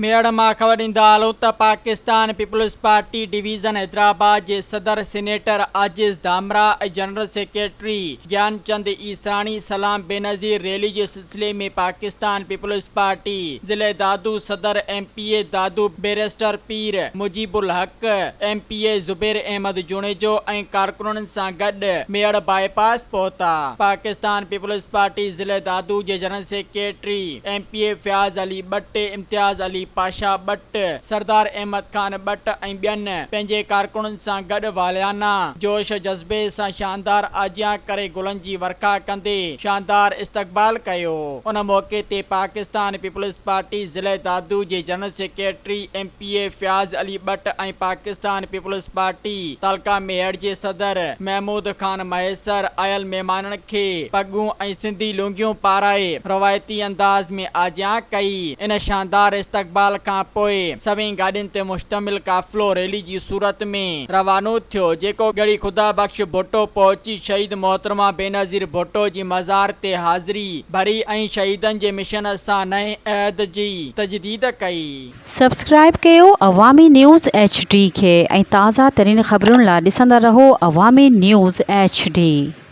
ميهڙ مان خبر ڏيندا هلون ته Pakistan Peoples Party division Hyderabad جي صدر senator Ajiz Dhamrah ۽ general secretary Gianchand Israni Salam Benazir rally جي سلسلي ۾ پاڪستان پيپلز پارٽي ضلعي دادو صدر M P A Dadu barrister Pir Mujeeb ul Haq, M P A Zubair Ahmed Junejo ۽ ڪارڪنن سان گڏ ميهڙ باء پاس پهتا. پاڪستان پيپلز پارٽي ضلعي دادو جي general secretary M P A Fayaz Ali Butt, Imtiaz Ali Pasha Butt, Sardar Ahmed Khan Butt ۽ ٻين پنهنجي ڪارڪنن سان گڏ والهانه جوش جذبي سان شاندار آجيان ڪري گلن جي ورکا ڪندي شاندار استقبال ڪيو. ان موقعي تي پاڪستان پيپلز پارٽي ضلعي دادو جي general secretary M P A Fayaz Ali Butt ۽ Pakistan Peoples Party تعلقه ميهڙ جي صدر محمود خان مهيسر آيل مهمانن کي پڳون ۽ سنڌي لونگيون پارائي روايتي انداز ۾ آجيان ڪئي. ان شاندار استقبال کان پوء سوين گاڏين تي مشتمل قافلو ريلي جي صورت ۾ روانو ٿيو جيڪو ڳڙهي خدا بخش ڀٽو پهچي شهيد محترمه بينظير ڀٽو جي مزار تي حاضري ڀري ۽ شهيدن جي مشن سان نئين عهد جي تجديد ڪئي. سبسڪرائيب ڪيو عوامي نيوز ايڇ ڊي کي ۽ تازه ترين خبرن لا ڏسندا رهو عوامي نيوز ايڇ ڊي.